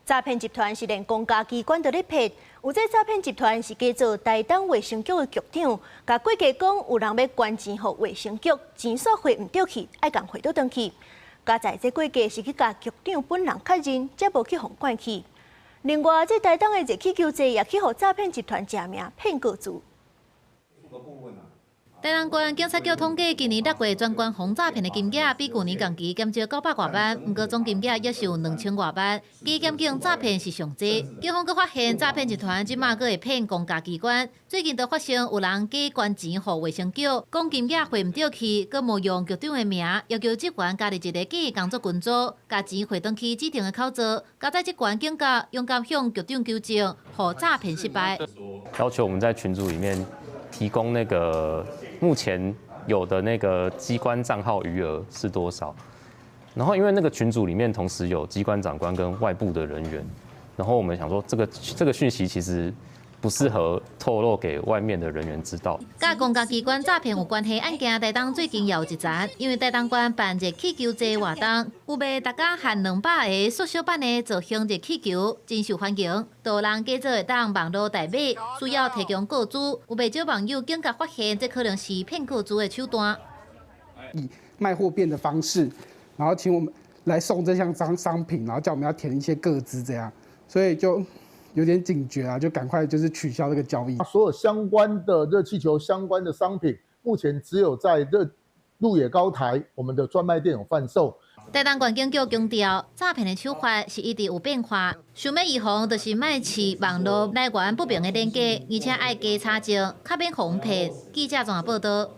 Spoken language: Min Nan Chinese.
詐騙集團是連公家機關都咧騙，有這詐騙集團是假做台東衛生局的局長，共過橋講有人欲捐錢予衛生局，錢煞匯毋著去，愛共匯倒轉去。佳哉這過橋是去共局長本人確認，才無去予管去。另外，這台東的熱氣球祭也去予詐騙集團食名騙個資。台東縣警察局統計，今年6月全縣防詐騙的金額比舊年同期減少900外萬，毋過總金額也是有2000外萬。加檢警詐騙是上濟，警方閣發現詐騙集團這馬閣會騙公家機關。最近就發生有人假捐錢予衛生局，講金額匯毋著去，閣冒用局長的名，要求職員加入一個假工作群組，共錢匯轉去指定的口座。佳哉職員警覺，勇敢向局長求證，予詐騙失敗。要求我們在群組裡面提供那個目前有的那個機關賬號餘額是多少，然後因為那個群組裡面同時有機關長官跟外部的人員，然後我們想說這個訊息其實不適合透露給外面的人員知道。佮公家機關詐騙有關係案件，台東最近也有一層，因為台東縣辦熱氣球節活動，有賣逐工限200個縮小版的造型熱氣球，真受歡迎。就有人假做會當網路代買，需要提供個資，有袂少網友警覺發現，這可能是騙個資的手段。以賣貨變的方式，然後請我們來送這項商品，然後叫我們要填一些個資，這樣，所以就有點警覺啊，就趕快就是取消這個交易。所有相關的熱氣球相關的商品，目前只有在熱鹿野高台我們的專賣店有販售。台東縣警局強調，詐騙的手法是一直有變化，想欲預防，就是莫試網路來源不明的連結，而且愛加查證，較免予人騙。記者綜合報道。